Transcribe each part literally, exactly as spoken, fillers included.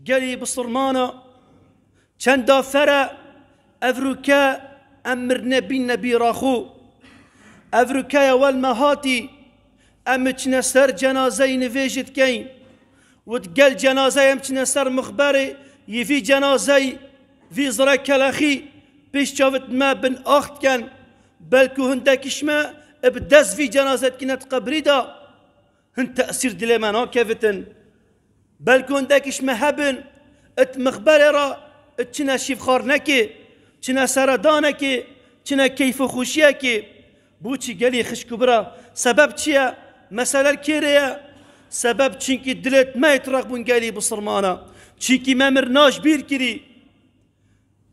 Gelî bisilmana, çenda fere ev rûke em mirine bîne bîra xwe. Ev rûkeya wel me hatî, em çine ser cenazeyî nivêjî dikeyn. Û di gel cenazeyê em çine ser mixberê yî vî cenazeyî, vî zire kelexî pêş çavit me bin ax diken. Belkû hindekî ji me bi dest vî cenaze dikine di qebrî de, hin tesîr dilê me nakevitin. Belkû hindekî ji me hebin, it mixberê re, it çine şîvxarnekê, çine seredanekê, çine keyfxweşiyekê. Bo çi gelî xişk û bira? Sebeb çi ye? Mesele li kê re ye? Sebeb çinkî dilê me yê tireq bûn gelî bisilmana. Çinkî me mirina ji bîr kirî.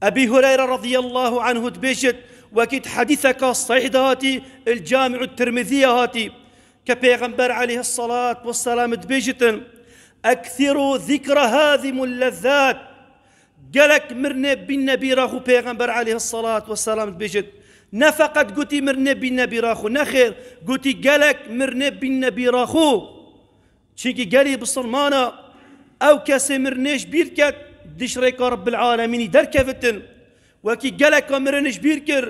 Ebî Hureyre radiyallahu anhu dibêjit, wekî di hedîseka sahîh de hatî, il Cami'u Tirmidî ye hatî, ke Pêxember aleyhissalat vesselam dibêjitin, "Ekthirû zikra hâzimul lezzat." Gelek mirnê bîne bîra xwe, Pêxember aleyhissalat vesselam dibêjit. Ne feqet gotî mirnê bîne bîra xwe, nexêr, gotî gelek mirnê bîne bîra xwe. Çimkî gelî bisilmana, ew kesê mirinê ji bîr ket, di ji rêka Rabbil Alemînî derkevitin. Wekî geleka mirin ji bîr kir,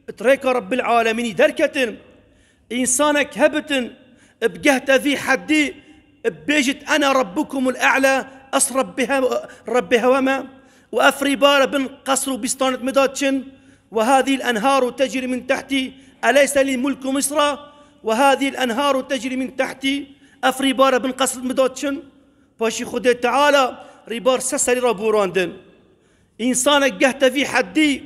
di rêka Rabbil Alemînî derketin. Însanek hebitin, bi gehte vî heddî, bibêjit, "Ene Rabbukumul E'la", ez Rabbê he-, Rabbê hewe me, û ev rîbare bin qesr û bîstan di min de diçin, "Ve hâzîl enhâru tecrî min tehtî, eleyse lî mulku Misra, ve hâzîl enhâru tecrî min tehtî", ev rîbare bin qesr di min de diçin. Paşî Xwedê Teala rîbar se serî re borandin. Însanek gehte vî heddî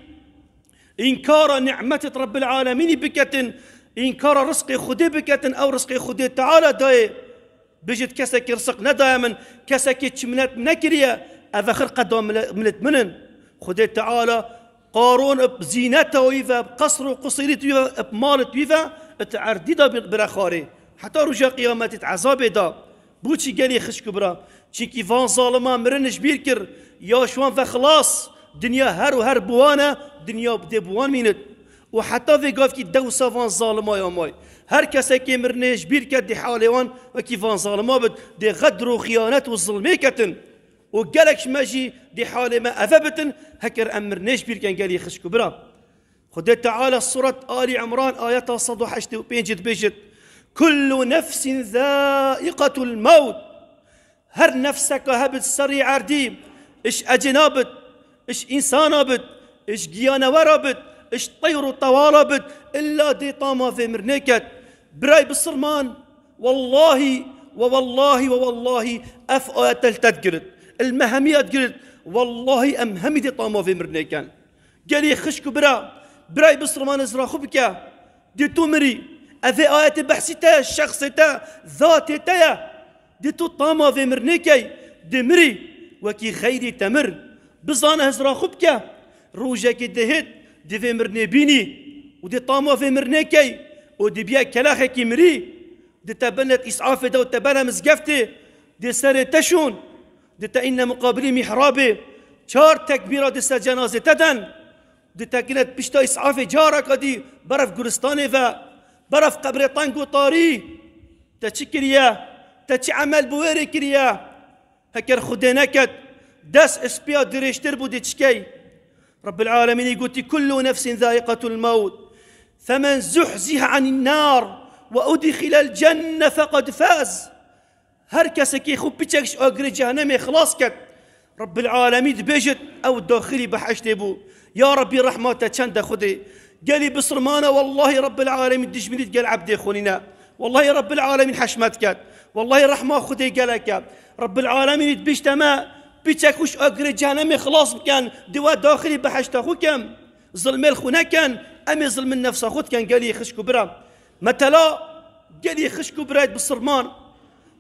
înkara nîmetê Rabbil Alemînî biketin, înkara rizqê Xwedê biketin, ew rizqê Xwedê Teala dayê. Bijit, kesekî rizq nedaye min, kesekî çi minet min nekiriye, ev xirqe da mile-, milet min in. Xwedê Teala Qarûn bi zîneta wî ve, bi qesr û qusîrî wî ve, bi malê wî ve, di erdî de bi-, bire xwarê. Heta roja qiyametê di ezabê de. Bo çi gelî xişk û bira? Çimkî van zalima mirin ji bîr kir, ya ji wan ve xilas, dinya her û her bi wan e, dinya dê bi wan mînit. Û heta vê gavkî dewsa van zalima ya may. Her kesekê mirinê ji bîr ket, dê halê wan wekî van zalima bit, dê xedr û xiyanet û zilmê ketin. Û gelek ji me jî dê halê me eve bitin, heker em mirinê ji bîr ken gelî xişk û bira. Xwedê Teala Suret Ali Imran ayeta sed û heştê û pênc dibêjit, "Kullu nefsin zaiqatul mewt." Her nefseka hebit serî erdî, iş ecina bit, iş însana bit, iş giyanewera bit, iş teyr û tewala bit, illa dê tama vê mirnê ket. Birayê bisilman, wellahî, we wellahî, we wellahî, ev ayete li te digirit. Li me hemiya digirit. Wellahî em hemî dê tama vê mirnê ken. Gelî xişk û bira, birayê bisilman ez ra xwe bike. Dê tu mirî. Ev ê ayetê behsî te ye, şexsê te, zatê te ye. Dê tu tama vê mirnê key, dê mirî, wekî xeyrî te mir. Bizane hizra xwe bike. Rojekê dê hêt, dê vê mirnê bînî. Û dê tama vê mirnê key. Û dê biye kelaxekî mirî. Dê te binet îsafê de û te bere mizgeftê. Dê serê te şûn. Dê te îne muqabilî mîhrabê. Çar tekbîra dê ser cenazê te den. Dê te kinet pişta îsafê careka dî berev guristanê ve. Berev qebrê teng û tarî. Te çi kiriye? Te çi emel bi wê rê kiriye? Heker Xwedê neket, dest espiya dirêjtir bû dê çi key? Rabbil Alemînî gotî, "Kullu nefsin zaiqatul mewt. Femen zuhziha anin nar ve udxilel cenne feqad faz." Her kesekî xwe piçek ji agirê cehenemê xilas ket, Rabbil Alemîn dibêjit, ew daxilî behiştê bû. Ya Rabbî, rehma te çend e Xwedê. Gelî bisilmana, wellahî Rabbil Alemîn dijminî di gel ebdê xwe nîne. Wellahî Rabbil Alemîn heşmet ket. Wellahî rehma Xwedê gelek e. Rabbil Alemîn dibêjte me, piçek xwe ji agirê cehenemê xilas biken, di we daxilî behişta xwe kem. Zilmê li xwe neken, em ê zilmin nefsa xwe diken gelî xişk û bira. Metela gelî xişk û birayê bisilman.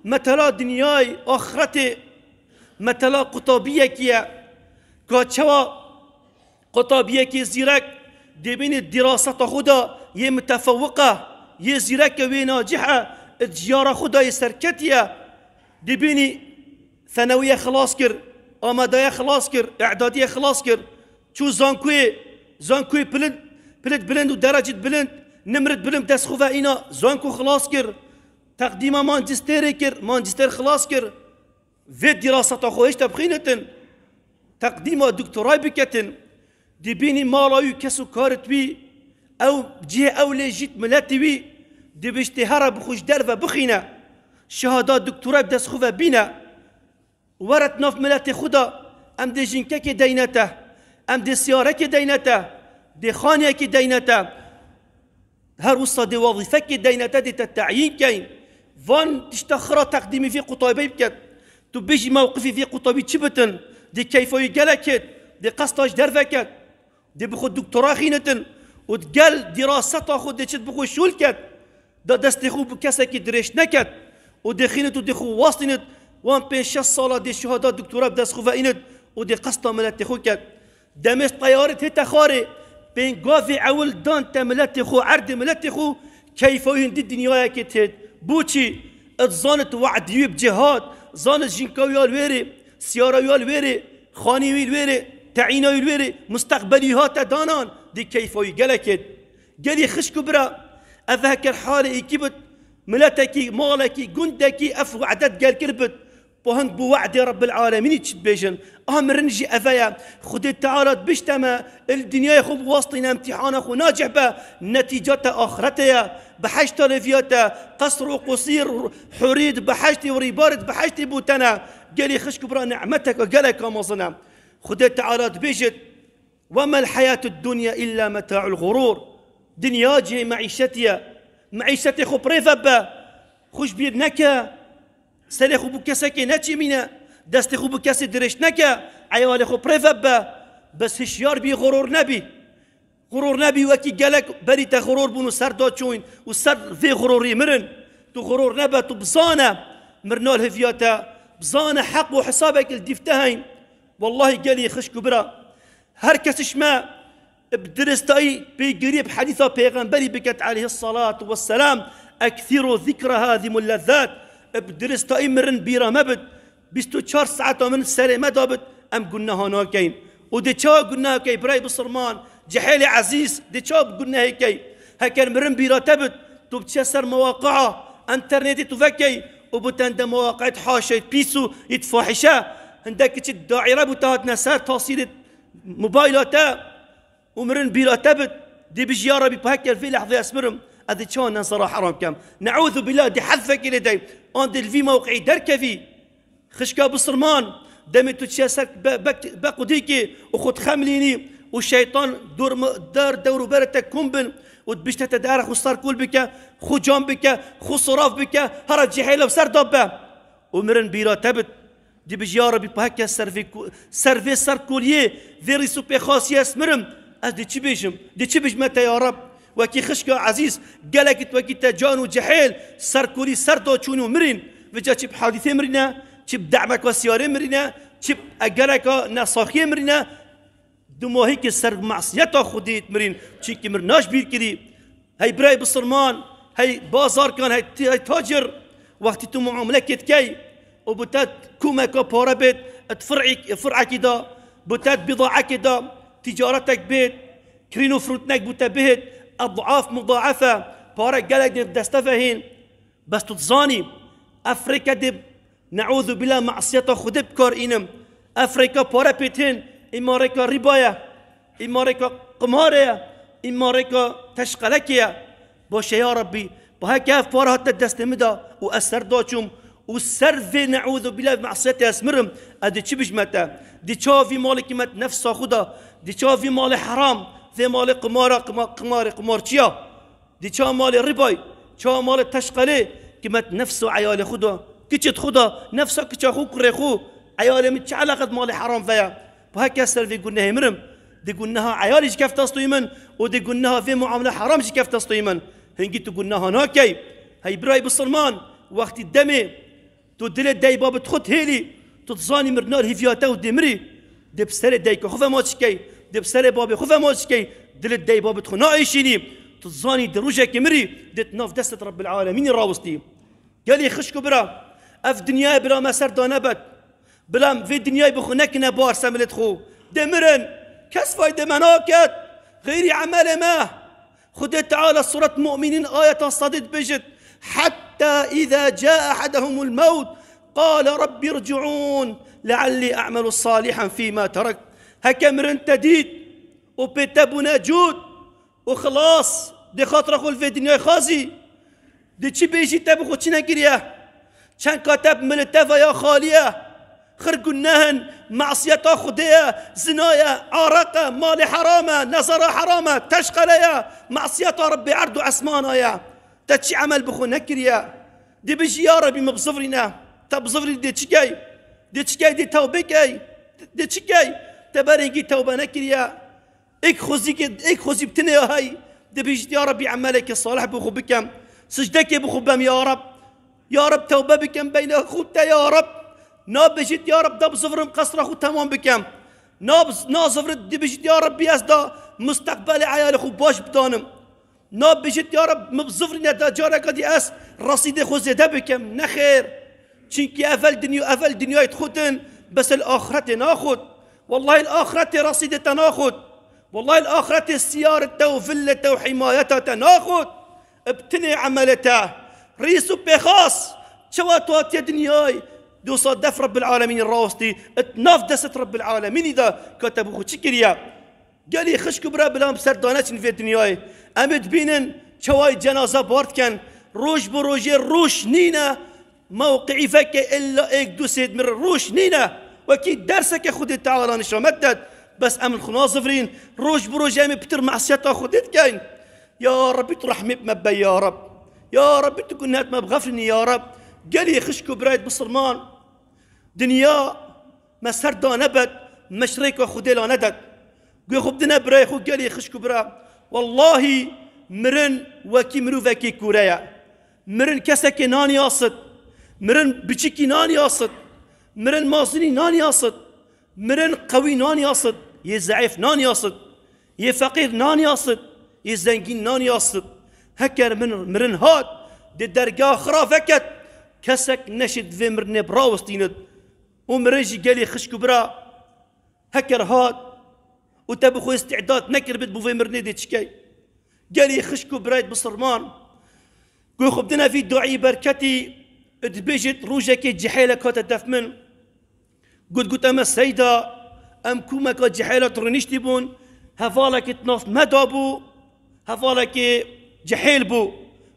Metela dinyayê, axretê. Metela qutabiyekî ye. Ka çawa qutabiyekî zîrek dê bînî diraseta xwe de yê mutefewiq e, yê zîrek e, wê nacih e, di jiyara xwe de yê serketî ye. Dê bînî senewiye xilas kir, amedaye xilas kir, îdadiye xilas kir. Çû zankoyê, zankoyê pilit, pilit bilind û derecit bilind, nimrit bilind dest xwe ve îna zanko xilas kir. Teqdîma mancistêrê kir, mancistêr xilas kir. Vê diraseta xwe hêşta bixînitin, teqdîma doktorayê biketin, dê bînî mala wî kes û karit wî, ew cihê ew lê jît miletî wî, dê biştê here bi xwe ji derve bixîne, şehada doktorayê bi dest xwe ve bîne. Weret nav miletê xwe de, em dê jinkekê deyne te, em dê siyarekê deyne te, dê xaniyekê deyne te. Her wisa dê wezîfekê deyne te, dê te teyîn keyn. Van tişta xira teqdîmî vê qutabeyî biket. Tu bêjî mewqifî vê qutabî çi bitin? Dê keyfa wî gelek hêt, dê qesta ji derve ket. Dê bi xwe doktora xînitin û gel diraseta xwe dê çi bi xwe şûl ket. Da destê xwe bi kesekî dirêj neket û dê xînit û dê xwe wastînit. Wan pênc şeş sala dê şuhada doktora bi dest xwe ve înit û dê qesta miletê xwe ket. Demê teyarê tête xwarê, pêngavê ewil dan te miletê xwe, erdê miletê xwe, keyfa wî hindî dinyayekê têt. Boçî? It zanit we'dî wî bi cê hat, zanit jinka wî ya li wêrê, siyara wî ya li wêrê, xanî wî li wêrê, te'îna wî li wêrê, musteqbelî hate danan, dê keyfa wî gelek êt. Gelî xişk û bira, ev heker halê êkî bit, miletekî, malekî, gundekî ev we'det gel kir bit, Bo hin bo we'dê Rebbil Alemînî çi dibêjin? A mirin jî eve ye. Xwedê Teala dibişte me, il dinyayê xwe biwastîne, imtîhana xwe nacih be, netîca te axirete ye. Behişta lêviya te, qesr û qusîr, hurî di behiştî û rîbarê di behiştî bo te ne. Gelî xişk û bira, ni'meteke geleka mezin e. Xwedê Teala dibêjit, "Ve mel hayatud dunya illa meta'ul gurur." Dinya cihê meîşetî ye. Meîşetê xwe bi rê ve be. Xwe ji bîr neke. Serê xwe bo kesekê neçimîne. Destê xwe bo kesê dirêj neke. Eyalê xwe bi rê ve be. Bes hişyar bî, gurur nebî. Gurur nebî, wekî gelek berî te gurur bûn û ser da çûn û ser vê gururî mirin. Tu gurur nebe, tu bizane mirina li hêviya te. Bizane heq û hesabek li dîf te heyn. Wellahî gelî xişk û bira. Her kes ji me bi diristayî pêgirî bi hedîsa Pêxemberî biket aleyhissalatu vesselam, "Eksiru zikra hazimul lezzat." Bi diristayî mirin bîra me bit, bîst û çar saeta mirin serê me da bit, em guneha nakeyin. Û dê çawa guneha key, birayê bisilman, cihêlê ezîz, dê çawa bi gunehê key? Heker mirin bîra te bit, tu biçe ser mewaqia, enternetê tu vekey û bi tende mewaqia haşê pîs û ît fahîşe. Hindek kiçik daîre bû te hatine ser tasîrê mobayla te û mirin bîra te bit, dê bijî, ya Rebî, pa heker vê lehzê ez mirim, ez dê çawa nezara heram kem? Neûzubillah, dê hezfekê lê dey, an dê li vî mewqî derkevî. Xişka bisilman, demê tu çiye ser be-, be-, bequdîkê û xwe dixemlînî û şeytan dor, dar dewr û berê te kom bin û dibişte te dere xwe serkol bike, xwe cam bike, xwe sirav bike, hera cihêla bi ser da be. Û mirin bîra te bit. Dibêjî, ya Rebî, pa heke ser vê ku-, ser vê serkoliyê, vê rîs û pêxasiyê ez mirim, ez dê çi bêjim? Dê çi bijme te, ya Reb? Wekî xişka ezîz, gelekî tu wekî te can û cihêl, serkolî ser da çûn û mirîn. Vêca çi bi hadîsê mirîne, çi bi demeka siyarê mirîne, çi bi egereka nesaxiyê mirîne. Dimahîkê ser masiyeta Xwedê mirîn, çimkî mir naş bîr kirî. Hey birayê bisilman, hey bazarkan, hey ti-, hey tacir, wextî tu muamele kê dikey û bi te kumeka pare bêt, di fir'îk-, fir'ekî de, bi te bidaekê de, ticaretek bêt, kirîn û firûtinek bi te bihêt, ed'af mudaife, pare gelek din deste ve hîn. Bes tu dizanî, ev rêke dê, neûzubillah, masiyeta Xwedê bi kar înim. Ev rêka pare pê tên, îma rêka rîba ye, îma rêka qimarê ye, îma rêka teşqelekê ye. Baş e, ya Rebbî, bi heke ev pare hate destê min de û ez ser daçûm û ser vê, neûzubillah, masiyetê ez mirim, ez dê çi bijme te? Dê çawa vî malê ki me nefsa xwe da? Dê çawa vî malê heram, vê malê qimara, qima-, qimarê, qimarçiya? Dê ça malê rîbayî, ça malê teşqelê, ki me nefs û eyalê xwe da, kiçê xwe da, nefsa kiça xwe, kurê xwe, eyalê min çi eleqet malê heram ve ye? Pa heke ser vê gunehê mirim, dê guneha eyalî ji kefta stoyî min û dê guneha vê muamele heram ji kefta stoyî min. Hingî tu guneha nakey. Hey birayê bisilman, wextî demê Tu dilê deyba bi xwe dihêlî, tu dizanî mirina li hêviya te û dê mirî, dê bi serê dayika xwe ve maç key, dê bi serê babê xwe ve maç key, dilê deyba bi xwe naêşînî, tu dizanî di rojekê mirî, dê di nav destê Rebbil Alemînî rawistî. Gelî xişk û bira, ev dinyayê bila me ser da nebet, bila vê dinyayê bi xwe nekine bar semilê xwe, dê mirin, kes fayde me naket, xeyrî emelê me. Xwedê Teala Suret Mu'minîn ayeta sedê dibêjit, "Hatta iza caa ahadahumul mewt, قال رب ارجعون لعلي أعمل صالحا فيما تركت. Heke mirin te dît û pê te bûne cûd û xilas, dê xatira xwe li vê dinyayê xwazî, dê çi bêjî, te bi xwe çi nekiriye? Çend ka te bi milite ve ya xaliye, xir guneh in, masiyeta Xwedê ye, zina ye, areq e, malê heram e, nezara heram e, teşqele ye, masiyeta Rebbê erd û esmana ye. Te çi emel bi xwe nekiriye? Dê bijî, ya Rebî, min bizivirîne. Te bizivirî, dê çi key? Dê çi key? Dê tewbe key. Dê çi key? Te berê gî tewbe nekiriye. Êk xwezîkê, êk xwezî bi tinê ya hey. Dê bijî, ya Rebî, emelekê salih bi xwe bikem. Sicdekê bi xwe bem, ya Reb. Ya Reb, tewbe bikem beyna xwe te, ya Reb. Nabêjît, ya Reb, da bizivirim, qesra xwe temam bikem. Nab-, nazivirit, dê bijît, ya Rebî, ez da musteqbelê eyalê xwe baş bidanim. Nabêjit, ya Reb, min bizivirîne da careka dî ez resîdê xwe zêde bikim. Nexêr. Çimkî evel dinya, evel dinyayê dixutin, bes li axretê naxut. Wellahî li axretê resîdê te naxut. Wellahî li axretê siyarê te û villê te û himayeta te naxut. Bi tinê emelê te. Rîs û pêxas. Çawa tu hatiye dinyayê? Dosa def Rebbil Alemînî rawestî. Di nav destê Rebbil Alemînî de ka te bi xwe çi kiriye? Gelî xişk û bira, bila em ser daneçin vê dinyayê. Em ê dibînin çawayî cenaze bar dikin. Roj bi rojê rûş nîne. Mewqîî veke illa êk du sêd mir rûş nîne. Wekî derseke Xwedê Teala nişan me dide. Bes em li xwe nazivirîn. Roj bi rojê em ê pitir masiyeta Xwedê dikeyn. Ya Rebî, tu rehmê bi me bey, ya Reb. Ya Rebî, tu gunehê me bixefrînî, ya Reb. Gelî xişk û birayê bisilman. Dinya me ser da nebet, me ji rêka Xwedê la nedet. Guhê xwe bidine birayê xwe, gelî xişk û bira. Wellahî mirin wekî mirovekî kûre ye. Mirin kesekê nanî asit. Mirin biçikî nanî asit. Mirin mazinî nanî asit. Mirin qewî nanî asit. Yê zeîf nanî asit. Yê feqîr nanî asit. Yê zengîn nanî asit. Heker min, mirin hat, di dergeha xira veket, kesek neşêt vê mirinê birawistînit. Û mirin jî gelî xişk û bira, heker hat û te bi xwe îstîdat nekiribit bo vê mirinê dê çi key? Gelî xişk û birayê bisilman, ku xwe bidine vî duayî berketî, dibêjit rojekê cihêlek hate def min. Got, got, eme Seyda, em kûmeka cihêla tu rûniştî bûn, hevalekê di nav me de bû, hevalekê cihêl bû.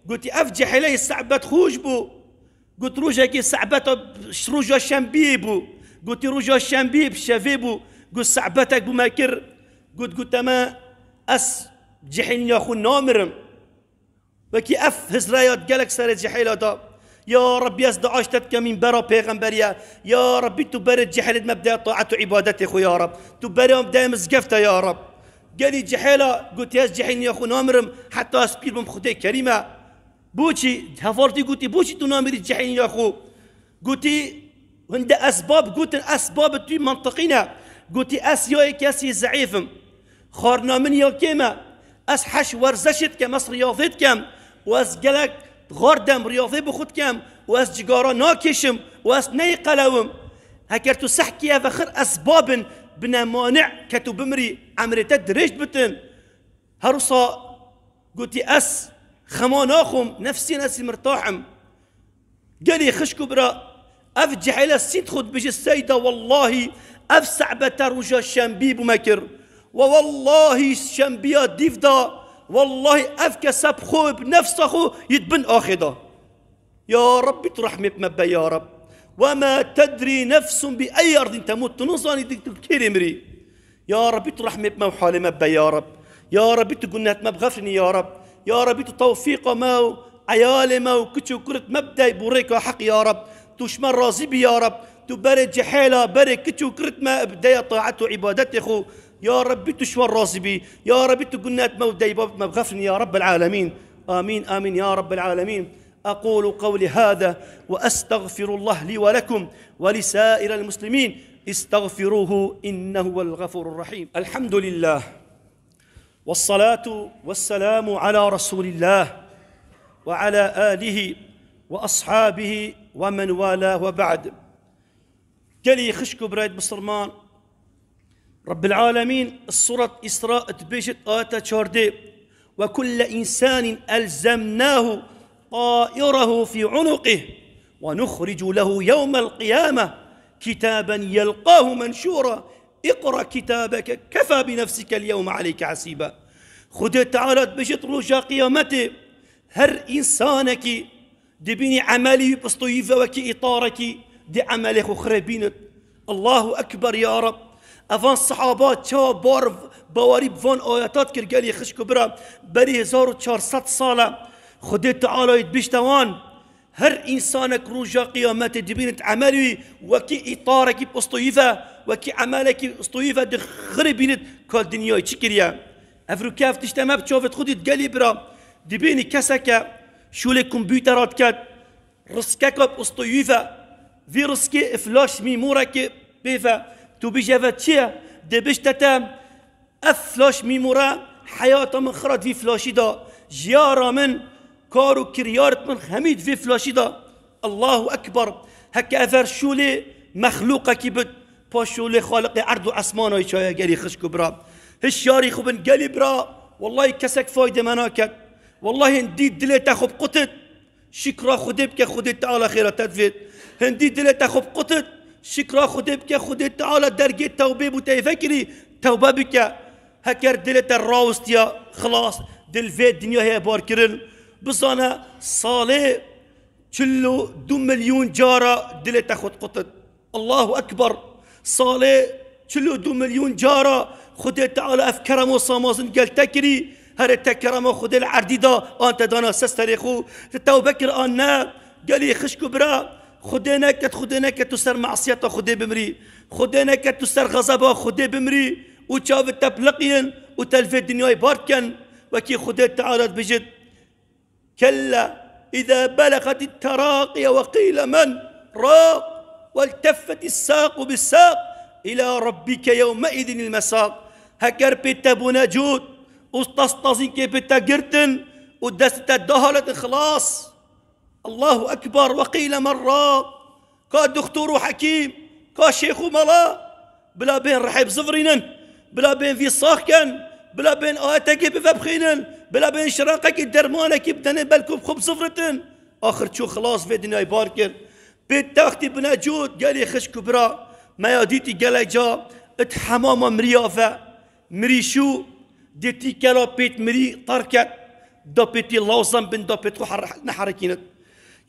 Gotî, ev cihêleyê sebet xwe bû. Got, rojekê sebeta, roja şembiyê bû. Gotî, roja şembiyê bi şevê bû. Got, sebetek bo me kir. Got, got, eme ez cihêlîna xwe namirim. Wekî ev hizreya gelek serê cihêla da. Ya Rebbî, ez duaş te dikem mînbera pêxemberiye. Ya Rebbî, tu berê cihêlê me bide taet û îbadetê xwe ya Reb. Tu berê wan bide mizgefte ya Reb. Gelî cihêla gotî, ez cihêlîna xwe namirim, heta ez pîr bim Xwedê kerîm e. Boçî, hevaltî gotî, boçî tu namirî cihêlîna xwe? Gotî, hinde esbab gotin, esbab tu mantiqî ne. Gotî, ez ya yekî ez yê zeîf im. Xwarina min ya kêm e. Ez heş werzeşê dikem, ez riyazê dikem. Û ez gelek xwar dem riyazê bi xwe dikem. Û ez cigara nakêşim. Û ez neyê qelewim. Heker tu sehkî ye vexir esbabin bine mani'ke tu bimirî, emrê te dirêj bitin. Her wisa gotî, ez xema naxwim, nefsî nefsî mirtah im. Gelî xişk û bira, ev cihêle sînd xwe dibêje, Seyda, wellahî ev sebete roja şembî bo me kir. We wellahî şembiya dîv da, wellahî ev kese bi xwe, bi nefsa xwe yê di bin axê da. Ya Rebbî, tu rehmê bi me be ya Reb. Ve ma tedrî nefsun bi ey erdin temut. Tu nizanî tu kêrê mirî. Ya Rebbî, tu rehmê bi me û halê me be ya Reb. Ya Rebbî, tu gunehê me bixefrînî ya Reb. Ya Rebbî, tu tewfîqa me û eyalê me û kiç û kurit me bidey bo rêka heq ya Reb. Tu ji me razî bî ya Reb. Tu berê cihêla, berê kiç û kurit me bideye taet û îbadetê xwe. Ya Rebbî, tu ji wan razî bî. Ya Rebbî, tu gunehê me û deyba me bixefrînî ya Rebbel alemîn. Amîn, amîn ya Rebbel alemîn. أقول قولي هذا وأستغفر الله لي ولكم ولسائر المسلمين، استغفروه إنه هو الغفور الرحيم. الحمد لله، والصلاة والسلام على رسول الله وعلى آله وأصحابه ومن والاه وبعد. Gelî xişk û birayê bisilman, Rebbil Alemîn, Suret Îsra dibêjit, ayeta çardê, "Ve kulle insanin elzemnahu ta'irehu fî unuqih." ونخرج له يوم القيامة كتابا يلقاه منشورا. اقرأ كتابك كفى بنفسك اليوم عليك حسيبا. Xwedê Teala dibêjit, roja qiyametê her însanekî dibînî emelî wî pistoyî ve wekî îtarekî di emelê xwe xirê bînit. Allahu Ekber ya Rab. Evan sehaba çawa bar bawerî bi van ayeta dikir gelî xişk û bira berî hezar û çar sed sal e. Xwedê Teala yê dibêjte wan, her însanek roja qiyametê dibînit emelî wî wekî îtarekî pistoyî ve, wekî emelekî pistoyî ve dixirê bînit ka dinyayê çi kiriye. Ev rûkev tişte me bi çavêt xwe dît gelî bira. Dibînî keseke şûlê kompûtera diket, riskeka pistoyî ve, vî riskê flaş mîmorekê pê ve. Tu bêje ve çi ye? Dê bêjte te, ev flaş mîmore heyata min xirat vî flaşî da. Jiyara min, kar û kiryarêt min hemî di vê flaşî da. Allahu Ekber. Heke ev her şûlê mexlûqekî bit, pa şûlê Xaliqê erd û esmanayê çaye gelî xişk û bira. Hişyarî xwe bin gelî bira. Wellahî kesek faydê me naket. Wellahî hindî dilê te xwe biqutit. Şikra Xwedê bike, Xwedê Teala xêra te divêt. Hindî dilê te xwe biqutit. Şikra Xwedê bike, Xwedê Teala dergê tewbê bû te yê vekirî, tewbe bike. Heker dilê te rawistiya, xilas, dil vê dinya heye bar kirin. Bizane salê çil û du milyon cara dilê te xwe diqutit. Allahu Ekber. Salê çil û du milyon cara Xwedê Teala ev kerem û samazin gel te kirî. Herê te kerema Xwedê li erdî da, an te dana ser serê xwe. Te tewbe kir an ne? Gelî xişk û bira, Xwedê neket, Xwedê neket tu ser masiyeta Xwedê bimrî. Xwedê neket tu ser xezeba Xwedê bimrî û çavê te biliqîn û te li vê dinyayê bar dikin. Wekî Xwedê Teala dibêjit, كلا إذا بلغت التراقي وقيل من راق والتفت الساق بالساق إلى ربك يومئذ المساق. Heker pê te bûne cût û tastazînkê pê te girtin û destê te dahaltin xilas. Allahu Ekber, وقيل من راق. Ka dixtor û hekîm, ka şêx û mela, bila bên rihê bizivirînin, bila bên vî sax ken, bila bên ayetekê bivebxînin, bila bên şiraqekî dermanekî bidenê belkû bi xwe biziviritin. Axir çû xilas vê dinyayê bar kir. Pê textî bine cût gelî xişk û bira. Me ya dîtî gelek ca it hemama miriya ve. Mirî şû, dê tîkela pêt mirî terk ket, da pêtî lawzan bin, da pêt xwe her-, neherekînit.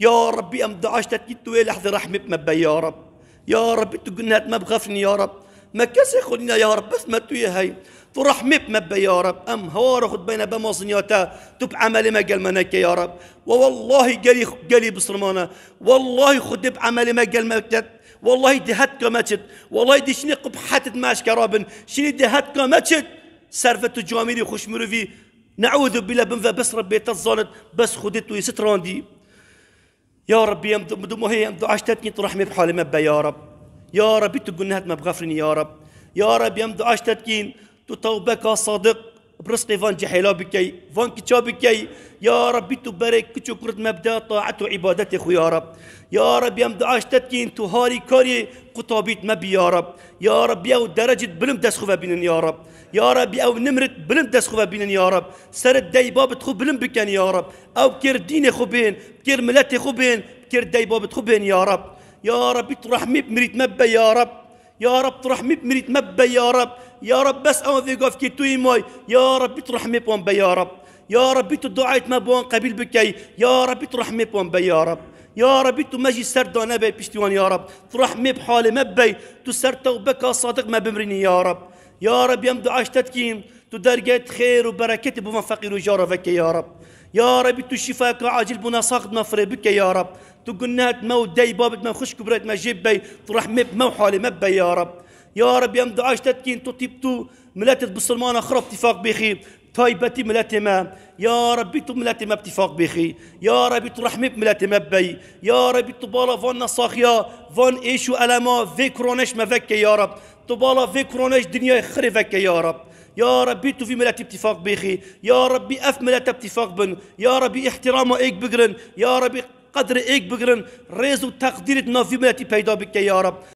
Ya Rabbî, em dua ji te dikîn, tu wê lehzê rehmê bi me be ya Rab. Ya Rabbî, tu gunehêt me bixefirînî ya Rab. Me kesê xwe nîne ya Rab, bes me tu yê hey. Tu rehmê bi me be ya Rab. Em hawara xwe dibeyne be mazinya te, tu bi emelê me gel me neke ya Rab. We wellahî gelî, gelî bisilmane. Wellahî Xwedê bi emelê me gel me ket. Wellahî dê hetka me çit. Wellahî dê şinê qubhetit me eşkera bin. Şinê dê hetka me çit. Servet û camîrî xweş mirovî, neûzu bîle, bin ve bes Rebbê te zanit, bes Xwedê tu yê sitrandî. Ya Rebbî, em du-, du-, em dua ji te dikîn, tu rehmê bi halê me be ya Reb. Ya Rebbî, tu gunehêt me bixefirînî ya Reb. Ya Rebbî, em dua ji te dikîn, tu tewbeka sadiq bi rizqê van cihêla bikey, van kiça bikey. Ya Rebbî, tu berê kiç û kurit me bide taet û îbadetê xwe ya Reb. Ya Rebbî, em dua ji te dikîn, tu harîkarê qutabît me bî ya Reb. Ya Rebbî, ew derecît bilind dest xwe ve bînin ya Reb. Ya Rebbî, ew nimrit bilind dest xwe ve bînin ya Reb. Serê dey babit xwe bilind biken ya Reb. Ew kêr dînê xwe bên, kêr miletê xwe bên, kêr dey babit xwe bên ya Reb. Ya Rebbî, tu rehmî bi mirît me be ya Reb. Ya Reb, tu rehmî bi mirît me be ya Reb. Ya Reb, bes ewan vê gavkê tu yî may. Ya Rebbî, tu rehmê bi wan be ya Reb. Ya Rebbî, tu duayet me bi wan qebîl bikey. Ya Rebbî, tu rehmê bi wan be ya Reb. Ya Rebbî, tu me jî ser danebey piştî wan ya Reb. Tu rehmê bi halê me bey. Tu ser tewbeka sadiq me bimrînî ya Reb. Ya Rebbî, em dua ji te dikîn. Tu dergehê xêr û bereketê bo van feqîr û jara veke ya Reb. Ya Rebbî, tu şîfayeka acîl bona saxit me firê bike ya Reb. Tu gunehêt me û dey babit me, xwişk û birayet me jê bey, tu rehmê bi me û halê me bey ya Reb. Ya Rebbî, em dua ji te dikîn, tu tîp tu miletê bisilmana xirab tîfaq bêxî, taybetî miletê me. Ya Rebbî, tu miletê me bi tîfaq bêxî. Ya Rebbî, tu rehmê bi miletê me bey. Ya Rebbî, tu bala van nesaxiya, van êş û elema vê korona ji me veke ya Reb. Tu bala vê korona ji dinyayê xirê veke ya Reb. Ya Rebbî, tu vî miletî bi tîfaq bêxî. Ya Rebbî, ev milete bi tîfaq bin. Ya Rebbî, îhtîrama êk bigirin. Ya Rebbî, qedrê êk bigirin. Rêz û teqdîrê di nav vî miletî peyda bike ya Reb.